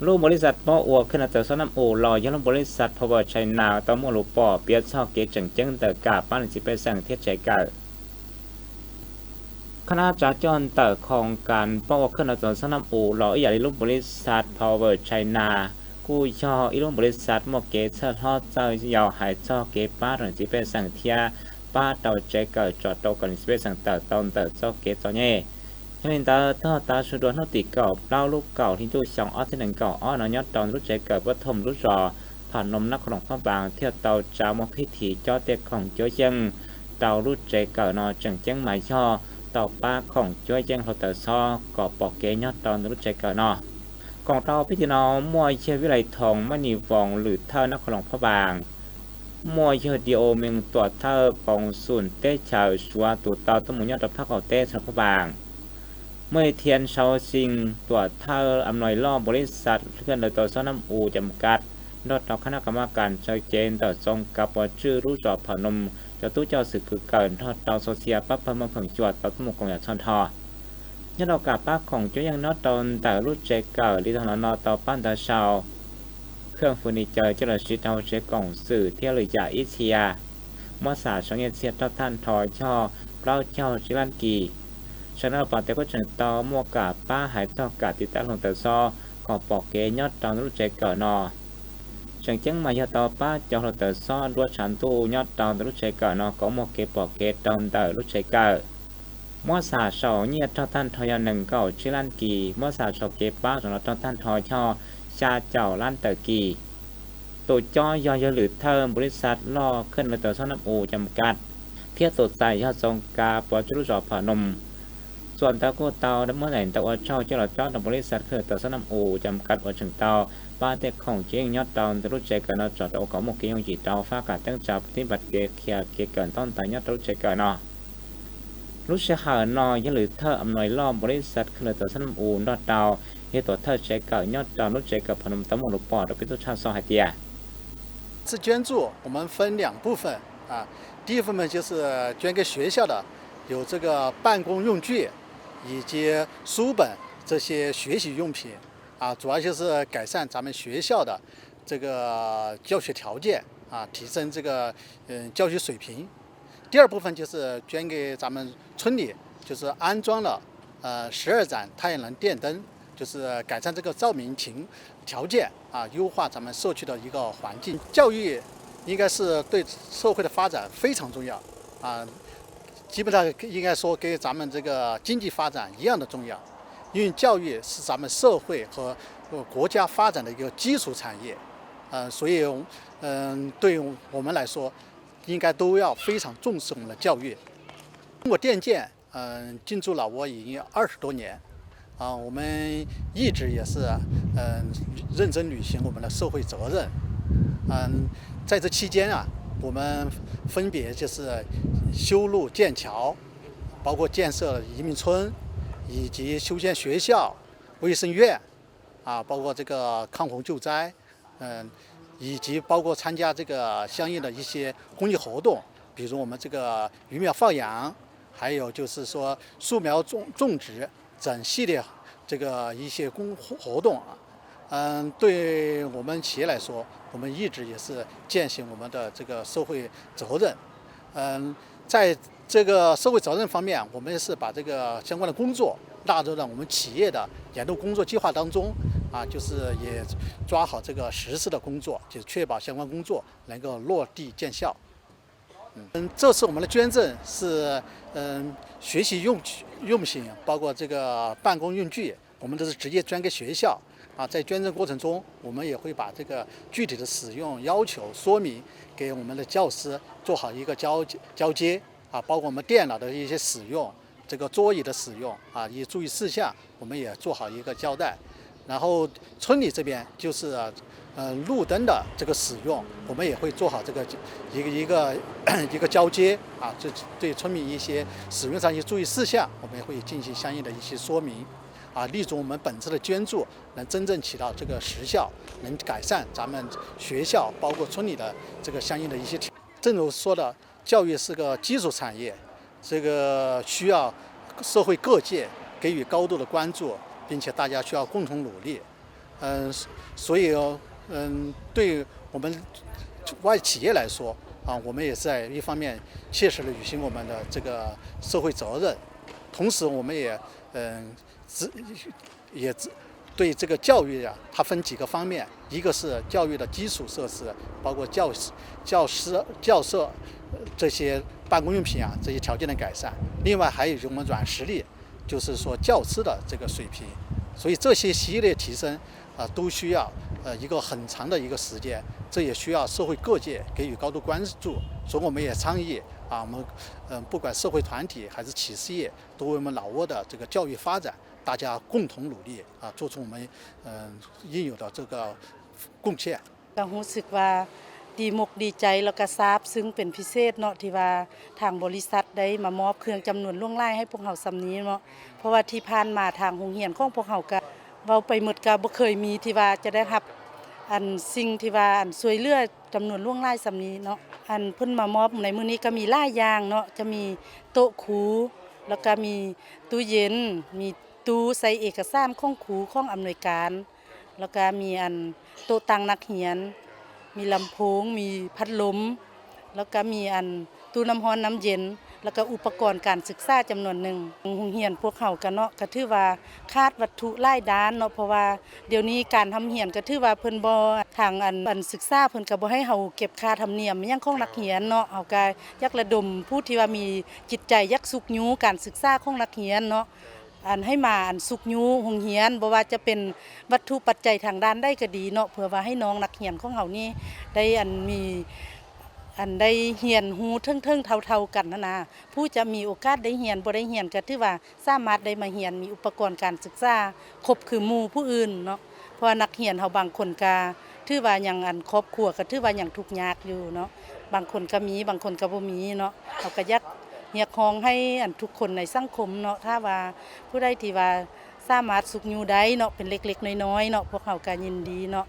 ລຸງບໍລິສັດປໍອວກ ເຂື່ອນລອຍຕໍ່ຊອກນ້ຳອູ່ ຫຼໍ່ຢ້ານລຸງບໍລິສັດ Power China ຕາມົວລູກປໍ້ ປຽນຊອກເກຈເຈີ້ງເຈີ້ງເຕີກາ ປ້ານສິບເອັດສັງເທດໃຈເກີດ. ຄະນະຈາຈອນເຕີຂອງການປໍອວກ ເຂື່ອນລອຍຕໍ່ຊອກນ້ຳອູ່ ຫຼໍ່ອີ່ຢາລີລຸງບໍລິສັດ Power China ກູ້ຍໍອີ່ລຸງບໍລິສັດ ມົວເກເຊີນຮອດເຈົ້າເຍົາ ໃຫ້ຊອກເກປ້າຖະໜົນສິບເອັດສັງເທດ ປ້າເຕົາໃຈເກີດ ຈອດໂຕການສິບເອັດສັງເຕີ ຕອນເຕີຊອກເກຊອກເຍ. ຍາມນີ້ເຕີ ເທົ່າຕາສະດວກໂນຕິເກົ່າ ເລົ່າລູກເກົ່າ ທີ່ຕູ້ສອງອອກທີໜຶ່ງເກົ່າອອກນອນຍອດຕອນລຸໃຈເກີດ ປະຖົມລຸຈອ ພະນົມ ນະຄອນຫຼວງພະບາງ ທຽວເຕົາຈາມົວພິທີ ເຈາະເຕັກຂອງຈົວເຈີ້ງ ເຕົາລຸໃຈເກີດນອ ເຈີ້ງເຈີ້ງມາຍໍ ເຕົາປ້າຂອງຈົວເຈີ້ງໂຮເຕີຊໍ ກໍປອກເກຍອດຕອນລຸໃຈເກີດນອ ກອງເຕົາພິທີນອ ມົວເຍືອວິໄລທອງ ມະນີວອງ ຫຼື ເທີນະຄອນຫຼວງພະບາງ ມົວເຍືອດີໂອມິງ ຕົວເທີປອງສູນເຕະເຊົາ ຊົວຕູເຕົາຕົວໝູຍອດຕອນພາກເຂົ້າເຕະສະພະບາງ ມວຍທຽນເຊົາຊິງ ຕົວເທີອຳນວຍຫຼໍ່ບໍລິສັດ ເຂື່ອນລອຍຕໍ່ຊອກນ້ຳອູ່ ຈຳກັດ ດອກເຕົາຄະນະກຳມະການເຊີເຈນ ດອກຊົງກັບປໍຈື່ລຸຈອພະນົມ ເຈົ້າຕູ້ເຈົ້າສື່ຄືເກີນ ດອກເຕົາໂຊເຊຍ ປະເພີງເມືອງເຜິງຈວດ ເຕົາຕົວໝູກອງຢາຊອນທອ ຍອດດອກກາປ້າຂອງຈົວເຈີ້ງນອດຕອນເຕີລຸໃຈເກີດ ລີທອງນອນນອດເຕົາປ້ານຕາເຊົາ ເຄື່ອງເຟີນີເຈີ ເຈົ້າລະຊິດເຮົາເຊກອງສື່ ທຽວເລີຢາອີເຊຍ ມອສາຊອງເຍເຊຍ ເທົ່າທ່ານທອຍຊ່ອ ເລົ່າເຈົ້າຊິລັນກີ ຊະນະປາເຕໂກເຈີງເຕົາ ມົວກາປ້າຫາຍຊອກກາຕິດຕາມລົງເຕີຊໍ ກໍປອກເກຍອດຕອນລຸໃຈເກີດນອ ເຈີງເຈີ້ງມາຍໍເຕົາປ້າຈອງລົງເຕີຊໍ ດວດຊານຕູ້ຍອດຕອນລຸໃຈເກີດນອ ກໍມົວເກປອກເກຕອນເຕີລຸໃຈເກີດ ມໍສາຊອງເຍ ເທົ່າທ່ານທອຍອໜຶ່ງເກົ້າຊິລັນກີ ມໍສາຊອງເກປ້າສອງເທົ່າທ່ານທອຍຊ່ອ ຊາເຈົ້າລ້ານເຕີກີ ໂຕຈ້ອຍຢໍເຢີ ຫຼື ເທີ ບໍລິສັດຫຼໍ່ເຂື່ອນລອຍຕໍ່ຊອກນ້ຳອູ່ ຈຳກັດ ພຽກໂຕໄຊ ຍອດຊົງກາ ປອຈຸລຸຈອພະນົມ ສ່ວນເຕົາກູ້ເຕົາ ເມື່ອໃດເຕົາອວດເຊົ່າ ເຈົ້າລະຈອດ ບໍລິສັດເຂື່ອນລອຍຕໍ່ຊອກນ້ຳອູ່ ຈຳກັດ ອວດເຊີງເຕົາ ປາເຕັກຂອງເຈັງຍອດເຕົາ ລຸໃຈເກີດນອ ຈອດໂອກາໝົກເກຍົງຈີເຕົາ ຟ້າກາເຕັ້ງຈາປະຕິບັດເກເຂຍເກເກີນຕ້ອງຕາຍຍອດເຕົາລຸໃຈເກີດນອ ລຸເຊຫານອ ຍະຫຼືເທີ ອຳນວຍຫຼໍ່ ບໍລິສັດເຂື່ອນລອຍຕໍ່ຊອກນ້ຳອູ່ ນອດເຕົາ ເຮັດຕົວເທີໃຈເກີດຍອດເຕົາ ລຸໃຈເກີດພະນົມຕາໝູ່ລູກປໍ້ ດອກປິດຕຸຊາຊອງໄຫເຕີຍ 这捐助我们分两部分啊，第一部分就是捐给学校的，有这个办公用具以及书本这些学习用品啊，主要就是改善咱们学校的这个教学条件啊，提升这个嗯教学水平。第二部分就是捐给咱们村里，就是安装了呃十二盏太阳能电灯，就是改善这个照明情条件啊，优化咱们社区的一个环境。教育应该是对社会的发展非常重要啊，基本上应该说跟咱们这个经济发展一样的重要，因为教育是咱们社会和呃国家发展的一个基础产业，呃，所以嗯，对于我们来说，应该都要非常重视我们的教育。通过电建 嗯，进驻老挝已经二十多年，啊，我们一直也是嗯认真履行我们的社会责任。嗯，在这期间啊，我们分别就是修路建桥，包括建设移民村，以及修建学校、卫生院，啊，包括这个抗洪救灾，嗯，以及包括参加这个相应的一些公益活动，比如我们这个鱼苗放养，还有就是说树苗种种植等系列这个一些公活动啊。嗯，对我们企业来说，我们一直也是践行我们的这个社会责任。嗯，在这个社会责任方面，我们是把这个相关的工作纳入到我们企业的年度工作计划当中啊，就是也抓好这个实施的工作，就确保相关工作能够落地见效。嗯，这次我们的捐赠是嗯学习用用品，包括这个办公用具，我们都是直接捐给学校啊。在捐赠过程中，我们也会把这个具体的使用要求说明给我们的教师，做好一个交交接。 啊，包括我们电脑的一些使用，这个桌椅的使用啊，以及注意事项，我们也做好一个交代。然后村里这边就是呃路灯的这个使用，我们也会做好这个一个一个一个交接啊，这对村民一些使用上一些注意事项，我们也会进行相应的一些说明啊，力求我们本次的捐助能真正起到这个实效，能改善咱们学校包括村里的这个相应的一些。正如说的， 教育是个基础产业，这个需要社会各界给予高度的关注，并且大家需要共同努力。嗯，所以，嗯，对我们外企业来说，啊，我们也在一方面切实地履行我们的这个社会责任，同时我们也，嗯，自，也自，对这个教育啊，它分几个方面，一个是教育的基础设施，包括教师、教师、教授，呃，这些办公用品啊，这些条件的改善。另外还有我们软实力，就是说教师的这个水平。所以这些系列提升，啊，都需要，呃，一个很长的一个时间，这也需要社会各界给予高度关注。所以我们也倡议，啊，我们，嗯，不管社会团体还是企事业，都为我们老挝的这个教育发展，大家共同努力，啊，做出我们，嗯，应有的这个贡献。 ກໍຮູ້ສຶກວ່າດີມົກດີໃຈ ແລ້ວກໍຊາບຊຶ້ງເປັນພິເສດເນາະ ທີ່ວ່າທາງບໍລິສັດໄດ້ມາມອບເຄື່ອງຈຳນວນຫຼວງຫຼາຍໃຫ້ພວກເຮົາສ່ຳນີ້ເນາະ. ເພາະວ່າທີ່ຜ່ານມາທາງໂຮງຮຽນຂອງພວກເຮົາກໍເວົ້າໄປໝົດ ກໍບໍ່ເຄີຍມີທີ່ວ່າຈະໄດ້ຮັບ ອັນ ສິ່ງທີ່ວ່າ ອັນ ຊ່ວຍເຫຼືອຈຳນວນຫຼວງຫຼາຍສ່ຳນີ້ເນາະ. ອັນ ເພິ່ນມາມອບໃນມື້ນີ້ກໍມີຫຼາຍຢ່າງເນາະ ຈະມີໂຕະຄູ ແລ້ວກໍມີຕູ້ເຢັນ ມີຕູ້ໃສ່ເອກະສານຂອງຄູ ຂອງອຳນວຍການ ແລ້ວກະມີອັນໂຕະຕັ່ງນັກຮຽນ, ມີລຳໂພງ, ມີພັດລົມ, ແລ້ວກະມີອັນຕູ້ນ້ຳຮ້ອນນ້ຳເຢັນ, ແລ້ວກະອຸປະກອນການສຶກສາຈຳນວນໜຶ່ງ. ໂຮງຮຽນພວກເຮົາກະເນາະ ກະຖືວ່າຂາດວັດຖຸຫຼາຍດ້ານເນາະ ເພາະວ່າດຽວນີ້ການຮ່ຳຮຽນກະຖືວ່າເພິ່ນບໍ່ ທາງອັນ ອັນສຶກສາເພິ່ນກະບໍ່ໃຫ້ເຮົາເກັບຄ່າທຳນຽມຫຍັງຂອງນັກຮຽນເນາະ. ເຮົາກະຢາກລະດົມຜູ້ທີ່ວ່າມີຈິດໃຈຢາກຊຸກຍູ້ການສຶກສາຂອງນັກຮຽນເນາະ. ອັນໃຫ້ມາອັນຊຸກຍູ້ໂຮງຮຽນ ບໍ່ວ່າຈະເປັນວັດຖຸປັດໄຈທາງດ້ານໃດກໍດີເນາະ ເພື່ອວ່າໃຫ້ນ້ອງນັກຮຽນຂອງເຮົານີ້ໄດ້ອັນມີ ອັນໄດ້ຮຽນຮູ້ເຖິງໆເທົ່າໆກັນຫັ້ນນະ. ຜູ້ຈະມີໂອກາດໄດ້ຮຽນ ບໍ່ໄດ້ຮຽນກໍຖືວ່າສາມາດໄດ້ມາຮຽນ ມີອຸປະກອນການສຶກສາຄົບຄືໝູ່ຜູ້ອື່ນເນາະ. ເພາະວ່ານັກຮຽນເຮົາບາງຄົນກໍຖືວ່າຍັງ ອັນຄອບຄົວກໍຖືວ່າຍັງທຸກຍາກຢູ່ເນາະ ບາງຄົນກໍມີ ບາງຄົນກໍບໍ່ມີເນາະ. ເຮົາກໍຢາກຮຽກຮ້ອງໃຫ້ອັນທຸກຄົນໃນສັງຄົມເນາະ ຖ້າວ່າຜູ້ໃດທີ່ວ່າສາມາດຊຸກຍູ້ໄດ້ເນາະ ເປັນເລັກໆນ້ອຍໆເນາະ ພວກເຮົາກໍຍິນດີເນາະ.